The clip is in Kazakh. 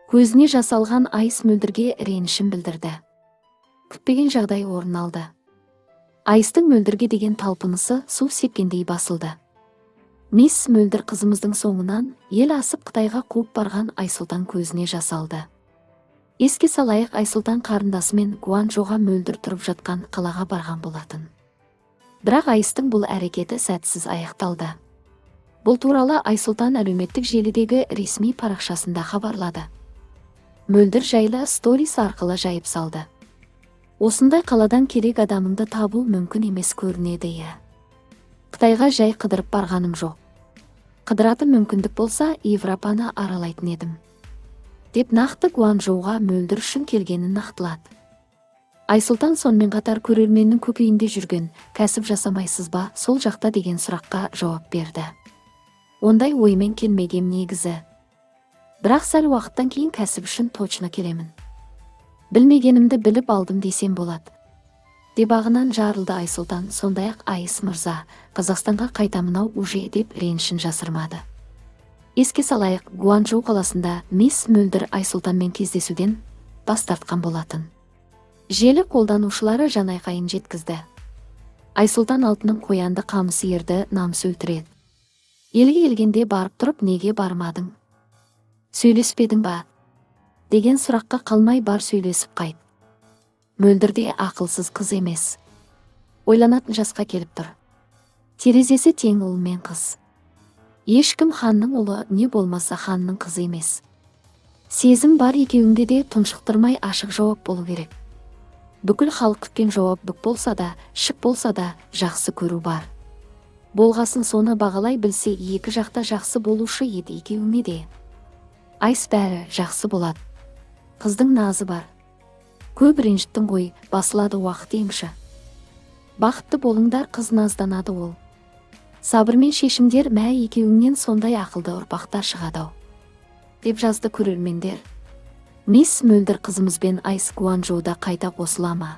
Көзіне жас алған Айс Мөлдірге ренішін білдірді. Күтпеген жағдай орын алды. Айстың Мөлдірге деген талпынысы су сепкендей басылды. Мисс Мөлдір қызымыздың соңынан ел асып, Қытайға қуып барған Айсұлтан көзіне жас алды. Еске салайық, Айсұлтан қарындасымен Гуанчжоуға, Мөлдір тұрып жатқан қалаға барған болатын. Бірақ Айстың бұл әрекеті сәтсіз аяқталды. Бұл туралы Айсұлтан әлеуметтік желідегі ресми парақшасында хабарлады. Мөлдір жайлы сторис арқылы жайып салды. Осындай қаладан керек адамыңды табу мүмкін емес көрінеді, иә. Қытайға жай қыдырып барғаным жоқ. Қыдыратын мүмкіндік болса, Европаны аралайтын едім, деп нақты Гуанчжоуға Мөлдір үшін келгенін нақтылады. Айсұлтан сонымен қатар көрерменнің көкейінде жүрген «Кәсіп жасамайсыз ба сол жақта?» деген сұраққа жауап берді. Ондай оймен келмегем негізі. Бірақ сәл уақыттан кейін кәсіп үшін точно келемін. Білмегенімді біліп алдым десем болады, деп ағынан жарылды Айсұлтан. Сондай ақ Айс мырза «Қазақстанға қайтамын ау уже» деп ренішін жасырмады. Еске салайық, Гуанчжоу қаласында мисс Мөлдір Айсұлтанмен кездесуден бас тартқан болатын. Желі қолданушылары жанайқайын жеткізді. Айсұлтан, алтыным, қоянды қамыс ерді намыс өлтіреді. Елге келгенде барып тұрып, неге бармадың, сөйлеспедің ба деген сұраққа қалмай, бар, сөйлесіп қайт. Мөлдір де ақылсыз қыз емес, ойланатын жасқа келіп тұр. Терезесі тең ұл мен қыз. Ешкім ханның ұлы не болмаса ханның қызы емес. Сезім бар екеуіңде де, тұншықтырмай ашық жауап болу керек. Бүкіл халық күткен жауап бүк болса да, шік болса да, жақсы көру бар болғасын, соны бағалай білсе, екі жақта жақсы болушы еді екеуіңе де. Айс, бәрі жақсы болады. Қыздың назы бар. Көп ренжіттің ғой, басылады, уақыт емші. Бақытты болыңдар. Қыз назданады ол. Сабырмен шешімдер мә, екеуіңнен сондай ақылды ұрпақтар шығады ау, деп жазды көрермендер. Мисс Мөлдір қызымызбен Айс Гуанчжоуда қайта қосыла ма?